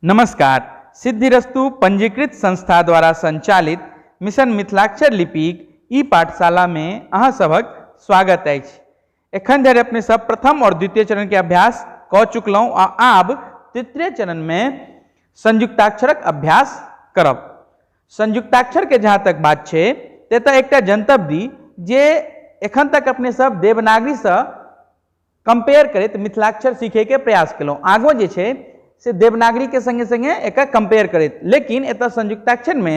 नमस्कार। सिद्धिरस्तु पंजीकृत संस्था द्वारा संचालित मिशन मिथिलाक्षर लिपिक ई पाठशाला में अहाँ सभक स्वागत अछि। एखन धरि अपने सब प्रथम और द्वितीय चरण के अभ्यास कऽ चुकलहुँ आ आब तृतीय चरण में संयुक्ताक्षरक अभ्यास करब। संयुक्ताक्षर के जहाँ तक बात छै तऽ एकटा जनतब दी जे एखन तक अपने सब देवनागरी सँ कंपेयर करैत मिथिलाक्षर सीखैके प्रयास केलहुँ। आगो जे छै से देवनागरीके सङ्गे सङ्गे एकर कंपेयर करैत, लेकिन एतऽ संयुक्ताक्षरमे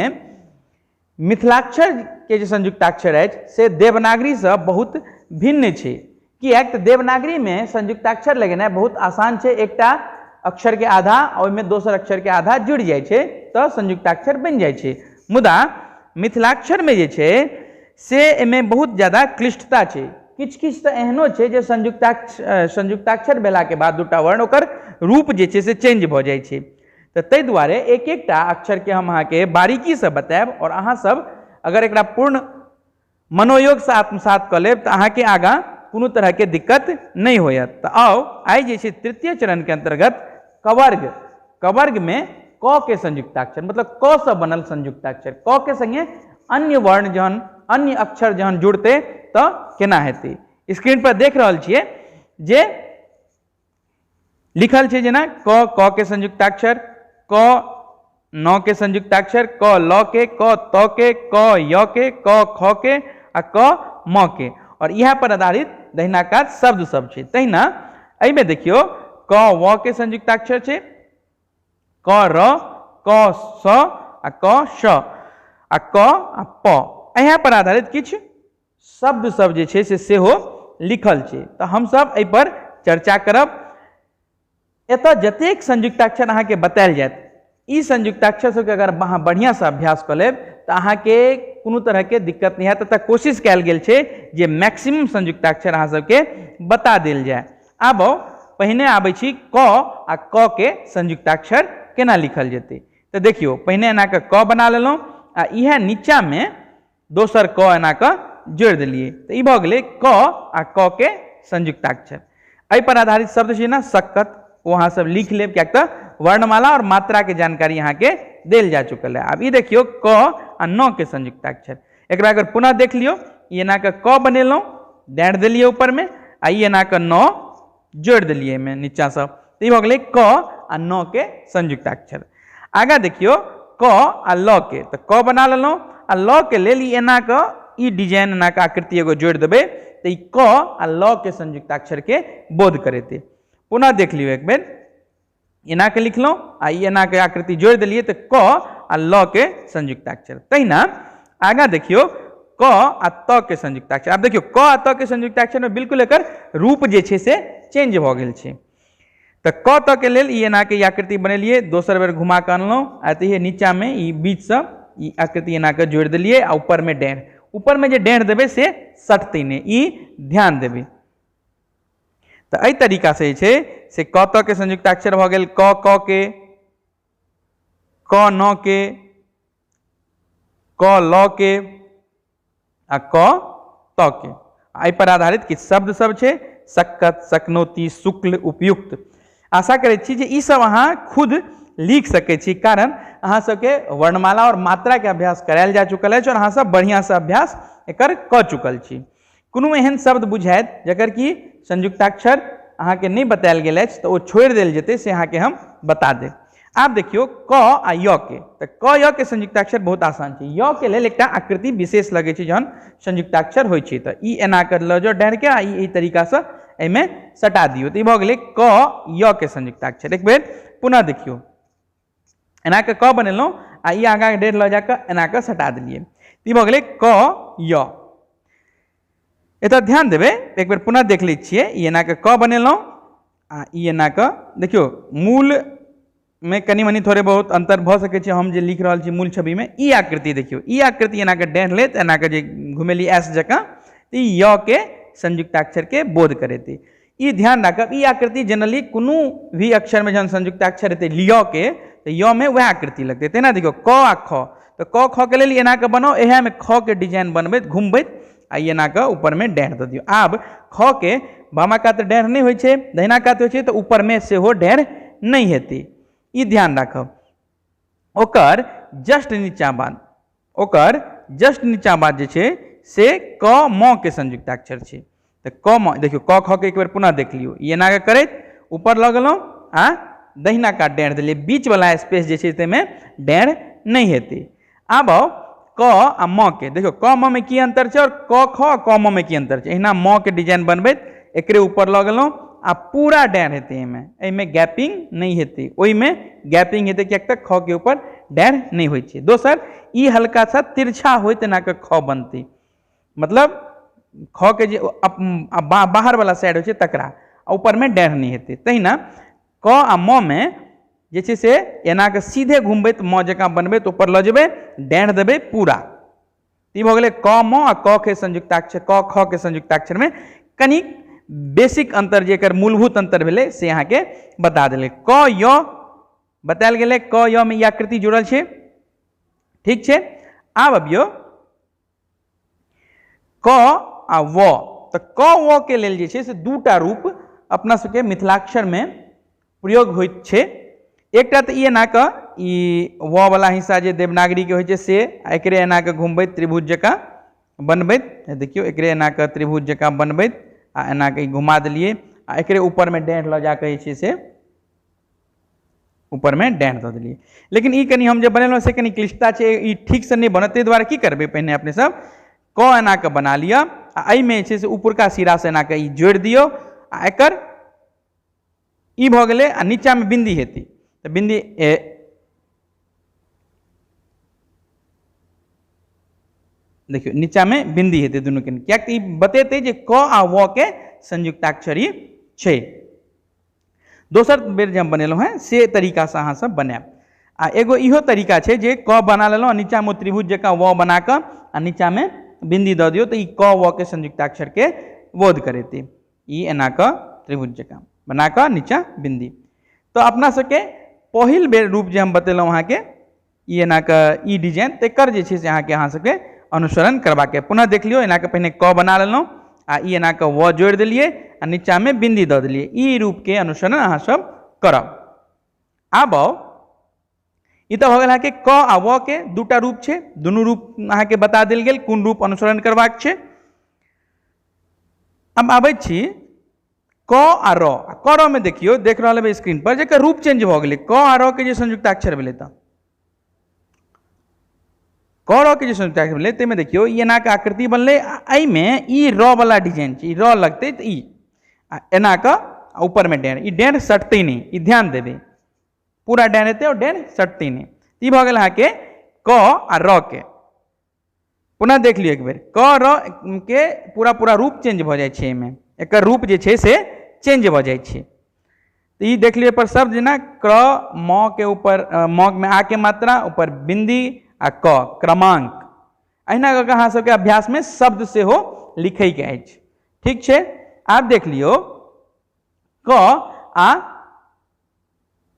मिथिलाक्षरके जे संयुक्ताक्षर अछि से देवनागरीसँ बहुत भिन्न छै। किएक तऽ देवनागरीमे संयुक्ताक्षर लगेनाइ बहुत आसान छै, एकटा अक्षरके आधा ओहिमे दोसर अक्षरके आधा जुड़ि जाइ छै तऽ संयुक्ताक्षर बनि जाइ छै। मुदा मिथिलाक्षरमे जे छै से एहिमे बहुत ज्यादा क्लिष्टता छै। किछु किछु तऽ एहनो छै जे संयुक्ताक्षर भेलाके बाद दूटा वर्ण ओकर रूप जे छै से चेंज भऽ जाइ छै। तऽ ताहि दुआरे एक एकटा अक्षरके हम अहाँके बारीकीसँ बतायब आओर अहाँसभ अगर एकरा पूर्ण मनोयोगसँ आत्मसात कऽ लेब तऽ अहाँके आगाँ कोनो तरहके दिक्कत नहि होयत। तऽ आउ आइ जे छै तृतीय चरणके अन्तर्गत कवर्ग, कवर्गमे क के संयुक्ताक्षर, मतलब क से बनल संयुक्ताक्षर, क के संगे अन्य वर्ण जहन अन्य अक्षर जहन जुड़तै तऽ केना हेतै। स्क्रीन पर देख रहल छियै जे लिखल छै जेना क, क के संयुक्ताक्षर, क न के संयुक्ताक्षर, क ल के, क त के, क य के, क ख के आ क म के, और इएह पर आधारित दहिना कात शब्द सब छै। तहिना एहिमे देखियौ क व के संयुक्ताक्षर छै, क र, क स आ क श आ क आ प, इएह पर आधारित किछु शब्द सब जे छै से सेहो लिखल छै। तऽ हमसब एहि पर चर्चा करब। एतऽ जतेक संयुक्ताक्षर अहाँके बतायल जायत, ई संयुक्ताक्षर सबके अगर अहाँ बढ़िआँसँ अभ्यास कऽ लेब तऽ अहाँके कोनो तरहके दिक्कत नहि हैत। एतऽ कोशिश कयल गेल छै जे मैक्सिमम संयुक्ताक्षर अहाँ सबके बता देल जाय। आब पहिने आबै छी क आ क के संयुक्ताक्षर केना लिखल जेतै। तऽ देखियौ पहिने एना कऽ क बना लेलहुँ आ इएह नीचाँमे दोसर क एना कऽ जोड़ि देलियै तऽ ई भऽ गेलै क आ क के संयुक्ताक्षर। एहि पर आधारित शब्द छै ना सक्कत, ओ अहाँ सब लिख लेब किएक तऽ वर्णमाला और मात्रा के जानकारी अहाँके देल जा चुकल है। आब ई देखियौ क आ न के संयुक्ताक्षर, एकरा अगर पुनः देख लियौ, ई एना कऽ क बनेलहुँ, डाँटि देलियै ऊपरमे आ ई एना कऽ न जोड़ि देलियै एहिमे नीचाँसँ, तऽ ई भऽ गेलै क आ न के संयुक्ताक्षर। आगाँ देखियौ क आ ल के, तऽ क बना लेलहुँ आ ल के लेल ई एना कऽ ई डिजाइन एना कऽ आकृति एगो जोड़ि देबै तऽ ई क आ ल के संयुक्ताक्षर के बोध करेतै। पुनः देख लियौ एक बेर, एना के लिखलहुँ आ ई एना के आकृति जोड़ि देलियै तऽ क आ ल के संयुक्ताक्षर। तहिना आगाँ देखियौ क आ त के संयुक्ताक्षर। आब देखियौ क आ त के संयुक्ताक्षर में बिल्कुल एकर रूप जे छै से चेंज भऽ गेल छै। तऽ क त के लेल ई एना के ई आकृति बनेलियै, दोसर बेर घुमा कऽ अनलहुँ आ एतहिए नीचाँमे ई बीचसँ ई आकृति एना कऽ जोड़ि देलियै आ ऊपरमे डेढ़, ऊपरमे जे डेढ़ देबै से सटतै नहि, ई ध्यान देबै। तऽ एहि तरीकासँ जे छै से क त के संयुक्ताक्षर भऽ गेल क क के, क न के, क ल के आ क त के। एहि पर आधारित किछु शब्द सब छै, सक्कत, सकनौती, शुक्ल, उपयुक्त। आशा करै छी जे ई सब अहाँ खुद लिख सकै छी, कारण अहाँ सबके वर्णमाला और मात्रा के अभ्यास करायल जा चुकल अछि और अहाँ सब बढ़िआँसँ अभ्यास एकर कऽ चुकल छी। कोनो एहन शब्द बुझायत जकर कि संयुक्ताक्षर अहाँके नहि बतायल गेल अछि तऽ ओ छोड़ि देल जेतै, से अहाँके हम बता देब। आब देखियौ क आ य के, तऽ क य के संयुक्ताक्षर बहुत आसान छै। य के लेल एकटा आकृति विशेष लगै छै जहन संयुक्ताक्षर होइ छै, तऽ ई एना कऽ लऽ जाउ डाँड़िके आ ई एहि तरीकासँ एहिमे सटा दियौ, तऽ ई भऽ गेलै क य के संयुक्ताक्षर। एक बेर पुनः देखियौ, एना कऽ क बनेलहुँ आ ई आगाँ डेढ़ लऽ जाकऽ एना कऽ सटा देलियै, ई भऽ गेलै क य। एतऽ ध्यान देबै, एक बेर पुनः देख लै छियै, ई एना कऽ क बनेलहुँ आ ई एना कऽ देखियौ, मूल मे कनि मनि थोड़े बहुत अंतर भऽ सकै छै। हम जे लिख रहल छी मूल छविमे ई आकृति देखियौ, ई आकृति एना कऽ डेढ़ लेत, एना कऽ जे घुमेली एस जकाँ, तऽ ई य के संयुक्ताक्षर के बोध करेतै। ई ध्यान राखब, ई आकृति जनरली कोनो भी अक्षर में जहन संयुक्ताक्षर हेतै लिय के, तऽ य में वएह आकृति लगतै। तेना देखियौ क आ ख, तऽ क ख के लेल एना कऽ बनाउ, इएह में ख के डिजाइन बनबैत घुमबैत आ ई एना कऽ ऊपर में डाँढ़ दऽ दियौ। आब ख के बामा कात डाँढ़ नहि होइ छै, दहिना कात होइ छै, तऽ ऊपर में सेहो डाँढ़ नहि हेतै। ई ध्यान राखब। ओकर जस्ट नीचा बाद, ओकर जस्ट नीचा बाद जे छै से क म के संयुक्ताक्षर छै। तऽ क म देखियौ, क ख के एक बेर पुनः देख लियौ। ई एना कऽ करैत ऊपर लऽ गेलहुँ आ दहिना कात डाँढ़ देलियै, बीचवला स्पेस जे छै ताहिमे डाँढ़ नहि हेतै। आब आउ क आ म के, देखियौ क म मे की अंतर छै और क ख आ क म मे की अंतर छै। एहिना म के डिजाइन बनबैत एकरे ऊपर लऽ गेलहुँ आ पूरा डाँढ़ हेतै एहिमे, एहिमे गैपिंग नहि हेतै, ओहिमे गैपिंग हेतै किएक तऽ ख के ऊपर डाँढ़ नहि होइ छै। दोसर ई हल्का सा तिरछा होइत एना कऽ ख बनतै, मतलब ख के जे बाहर वाला साइड होइ छै तकरा, आ ऊपरमे डाँढ़ नहि हेतै। तहिना क आ म मे जे छै से एना कऽ सीधे घुमबैत म जकाँ बनबैत ऊपर लऽ जेबै, डाँढ़ देबै पूरा। ई भऽ गेलै क म आ क के संयुक्ताक्षर, क ख के संयुक्ताक्षरमे कनि बेसिक अंतर जे एकर मूलभूत अंतर भेलै से अहाँके बता देलै। क य बतायल गेलै, क य मे ई आकृति जुड़ल छै, ठीक छै। आब अबियौ क आ व। तऽ क व के लेल जे छै से दूटा रूप अपना सबके मिथिलाक्षरमे प्रयोग होइत छै। एकटा तऽ ई एना कऽ ई व वाला हिस्सा जे देवनागरीके होइ छै से, आ एकरे एना कऽ घुमबैत त्रिभुज जकाँ बनबैत, देखियौ एकरे एना कऽ त्रिभुज जकाँ बनबैत आ एना कऽ ई घुमा देलियै आ एकरे ऊपरमे डाँढ़ लऽ जाकऽ जे छै से ऊपरमे डाँढ़ दऽ देलियै। लेकिन ई कनि हम जे बनेलहुँ से कनि क्लिष्टता छै, ई ठीकसँ नहि बनत, ताहि दुआरे की करबै पहिने अपने सब क एना कऽ बना लिअ आ एहिमे जे छै से ऊपरका सिरासँ एना कऽ ई जोड़ि दियौ आ एकर ई भऽ गेलै आ नीचाँमे बिन्दी हेतै तऽ बिन्दी देखियौ नीचाँमे बिन्दी हेतै दुनूके, किएक तऽ ई बतेतै जे क आ व के संयुक्ताक्षरी छै। दोसर बेर जे हम बनेलहुँ हेँ से तरीकासँ अहाँ सब बनायब। आ एगो इहो तरीका छै जे क बना लेलहुँ आ नीचाँमे त्रिभुज जकाँ व बना कऽ आ नीचाँमे बिन्दी दऽ दियौ तऽ ई क व के संयुक्ताक्षरके बोध करेतै। ई एना कऽ त्रिभुज जकाँ बना कऽ नीचाँ बिन्दी। तऽ अपना सबके पहिल बेर रूप जे हम बतेलहुँ अहाँके ई एना कऽ ई डिजाइन, तकर जे छै से अहाँके अहाँ सबके अनुसरण करबाक अइ। पुनः देख लियौ, एना कऽ पहिने क बना लेलहुँ आ ई एना कऽ व जोड़ि देलियै आ नीचाँमे बिन्दी दऽ देलियै। ई रूपके अनुसरण अहाँ सब करब। आब आउ, ई तऽ भऽ गेल अहाँके क आ व के दूटा रूप छै, दुनू रूप अहाँके बता देल गेल कोन रूप अनुसरण करबाक छै। अब आबै छी क आ र। क र मे देखियौ, देख रहल हेबै स्क्रीन पर जेकर रूप चेंज भऽ गेलै। क आ र के जे संयुक्ताक्षर भेलै तऽ क र के जे संयुक्ताक्षर भेलै ताहिमे देखियौ ई एना के आकृति बनलै आ एहिमे ई र वाला डिजाइन छै, ई र लगतै तऽ ई आ एना कऽ ऊपरमे डेढ़, ई डेढ़ सटतै नहि, ई ध्यान देबै, पूरा डेढ़ हेतै आओर डेढ़ सटतै नहि। ई भऽ गेल अहाँके क आ र के। पुनः देख लियौ एक बेर, क र के पूरा पूरा रूप चेंज भऽ जाइ छै, एहिमे एकर रूप जे छै से चेंज भऽ जाइ छै। तऽ ई देख लियौ पर शब्द जेना क म के ऊपर म मे आ के मात्रा ऊपर बिंदी आ क क्रमांक। अहिना कऽ कऽ अहाँ सबके अभ्यासमे शब्द सेहो लिखैके अछि, ठीक छै। आब देख लियौ क आ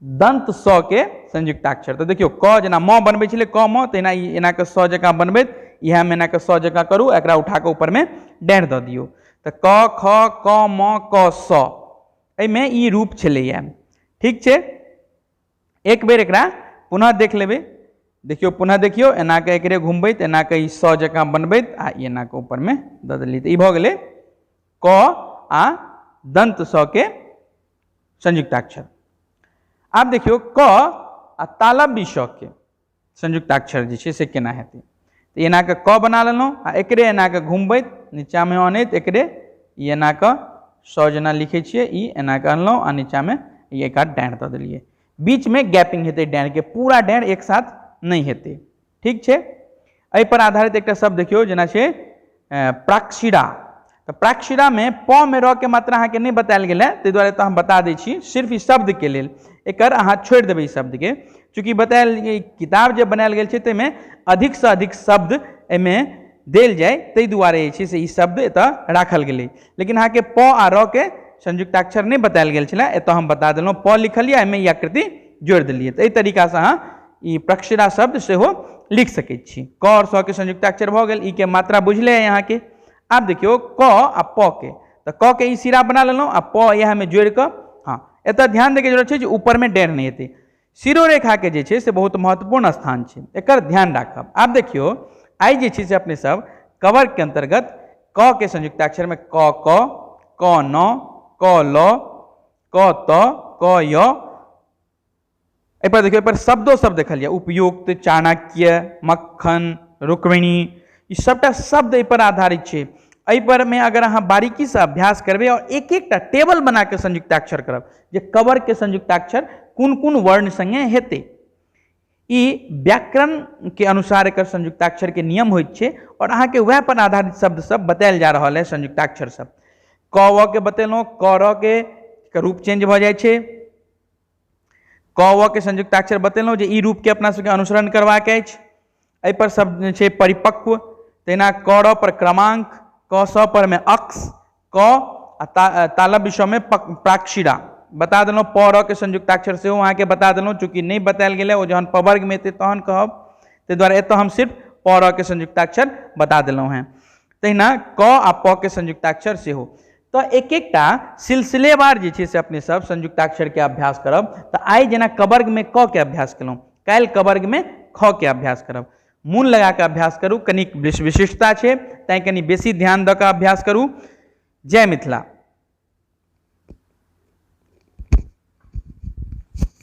दंत स के संयुक्ताक्षर। तऽ देखियौ क जेना म बनबै छलै क म, तहिना ई एना कऽ स जकाँ बनबैत इएहमे एना कऽ स जकाँ करू, एकरा उठा कऽ ऊपरमे डाँढ़ दऽ दियौ। तऽ क ख क म क स एहिमे ई रूप छलैए, ठीक छै। एक बेर एकरा पुनः देख लेबै, देखियौ पुनः देखियौ, एना कऽ एकरे घुमबैत एना कऽ ई स जकाँ बनबैत आ ई एना कऽ ऊपरमे दऽ देलियै। तऽ ई भऽ गेलै क आ दंत स के संयुक्ताक्षर। आब देखियौ क आ तालव्य स के संयुक्ताक्षर जे छै से केना हेतै। तऽ एना कऽ क बना लेलहुँ आ एकरे एना कऽ घुमबैत नीचाँमे अनैत एकरे ई एना कऽ स जेना लिखै छियै ई एना कऽ अनलहुँ आ नीचाँमे ई एक आध डाँढ़ दऽ देलियै। बीचमे गैपिंग हेतै डाँढ़के, पूरा डाँढ़ एक साथ नहि हेतै, ठीक छै। एहि पर आधारित एकटा शब्द देखियौ जेना छै प्राक्षिरा। तऽ प्राक्षिरामे प मे र के मात्रा अहाँके नहि बतायल गेल है, ताहि दुआरे तऽ हम बता दै छी सिर्फ ई शब्दके लेल, एकर अहाँ छोड़ि देबै ई शब्दके, चूँकि बतायल किताब जे बनायल गेल छै ताहिमे अधिकसँ अधिक शब्द एहिमे देल जाय, ताहि दुआरे जे छै से ई शब्द एतऽ राखल गेलै। लेकिन अहाँके प आ र के संयुक्ताक्षर नहि बतायल गेल छलै, एतऽ हम बता देलहुँ, प लिखलियै एहिमे ई आकृति जोड़ि देलियै। तऽ एहि तरीकासँ अहाँ ई प्रक्षिरा शब्द सेहो लिख सकै छी। क आओर स के संयुक्ताक्षर भऽ गेल, ई के मात्रा बुझले अइ अहाँके। आब देखियौ क आ प के, तऽ क के ई सिरा बना लेलहुँ आ प इएहमे जोड़ि कऽ, हँ एतऽ ध्यान दैके जरूरत छै जे ऊपरमे डेढ़ नहि हेतै। शिरोरेखाके जे छै से बहुत महत्वपूर्ण स्थान छै, एकर ध्यान राखब। आब देखियौ, आइ जे छै से अपने सब कवर्गके अंतर्गत क के संयुक्ताक्षरमे क क, क न, क ल, क त, क य, एहिपर देखियौ, एहिपर शब्दो सब देखलियै, उपयुक्त, चाणक्य, मक्खन, रुक्मिणी, ई सबटा शब्द एहिपर आधारित छै। एहिपर मे अगर अहाँ बारीकीसँ अभ्यास करबै आओर एक एकटा टेबल बना कऽ संयुक्ताक्षर करब जे कवर्गके संयुक्ताक्षर कोन कोन वर्ण सङ्गे हेतै, ई व्याकरणके अनुसार एकर संयुक्ताक्षरके नियम होइत छै आओर अहाँके वएह पर आधारित शब्द सब बतायल जा रहल है। संयुक्ताक्षर सब क व के बतेलहुँ, क र के रूप चेंज भऽ जाइ छै। क व के संयुक्ताक्षर बतेलहुँ जे ई रूपके अपना सबके अनुसरण करबाक अछि। एहिपर शब्द जे छै परिपक्व, तहिना क र पर क्रमांक, क स पर मे अक्ष, क आ तालव्य स मे प्राक्षिरा बता देलहुँ। प र के संयुक्ताक्षर सेहो अहाँके बता देलहुँ, चूँकि नहि बतायल गेलै, ओ जहन पवर्गमे एतै तहन कहब, ताहि दुआरे एतऽ हम सिर्फ प र के संयुक्ताक्षर बता देलहुँ हेँ। तहिना क आ प के संयुक्ताक्षर सेहो। तऽ एक एकटा सिलसिलेवार जे छै से अपने सब संयुक्ताक्षरके अभ्यास करब। तऽ आइ जेना कवर्गमे क के अभ्यास केलहुँ, काल्हि कवर्गमे ख के अभ्यास करब। मोन लगा कऽ अभ्यास करू, कनिक विशिष्टता छै तैँ कनि बेसी ध्यान दऽ कऽ अभ्यास करू। जय मिथिला।